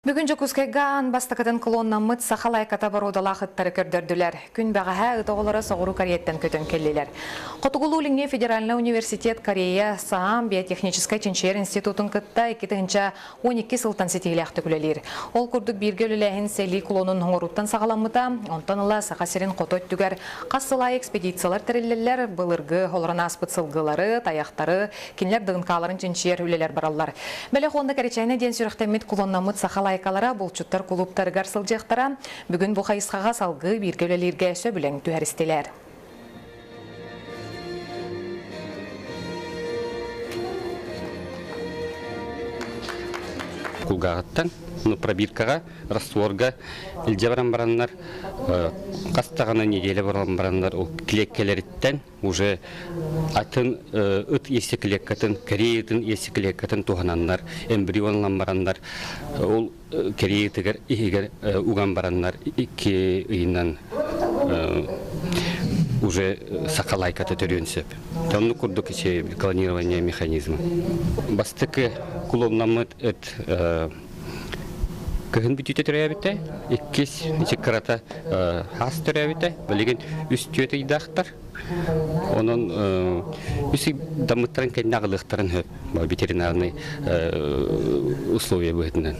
Бүгүн Дьокуускайга аан бастакытын клоннаммыт саха лайката боруодалаах ыттары көрдөрдүлэр. Күн бэҕэһээ ыт оҕолоро Соҕуруу Кореяттан көтөн кэллилэр. Хотугулуу-Илиҥҥи федеральнай университет Корея СААМ биотехническай чинчийэр институтун кытта 2012 сылтан ситиһиилээхтик үлэлиир. Ол курдук бииргэ үлэлээһин сэлии клонун оҥорууттан саҕаламмыта. Онтон ыла Саха сирин хоту өттүгэр хас сыл аайы экспедициялар тэриллэллэр, былыргы олорон ааспыт сылгылары, тайахтары, Кинилэр ДНК-ларын чинчийэр үлэлэр бараллар. Бэлэх уонна Кэрэчээнэ диэн сүрэхтэммит кулоннаммыт саха лайкалара булчуттар кулууптарыгар сылдьыахтара. Бүгүн бу хайысхаҕа салгыы бииргэ үлэлииргэ сөбүлэҥ түһэристилэр. Кулгааҕыттан ну, пробиркаҕа растворга илдьэ баран бараннар хас даҕаны неделя баран бараннар ол килиэккэлэриттэн уже атын ыт яйцеклеткатын, корея ытын яйцеклеткатын туһананнар, эмбрионлан бараннар, ол корея ытыгар иһигэр уган бараннар икки ыйынан уже саха лайката төрүөн сөп. Оннук курдук ичи клонирование механизма. Бастакы клоннаммыт ыт кыһын бүтүүтэ төрөөбүтэ, иккис ичи кырата хаас төрөөбүтэ, билигин үс түөрт ыйдаахтар. Онон үс даммыттарын кэннэ аҕылыахтарын сөп ветеринарный условия быһыытынан.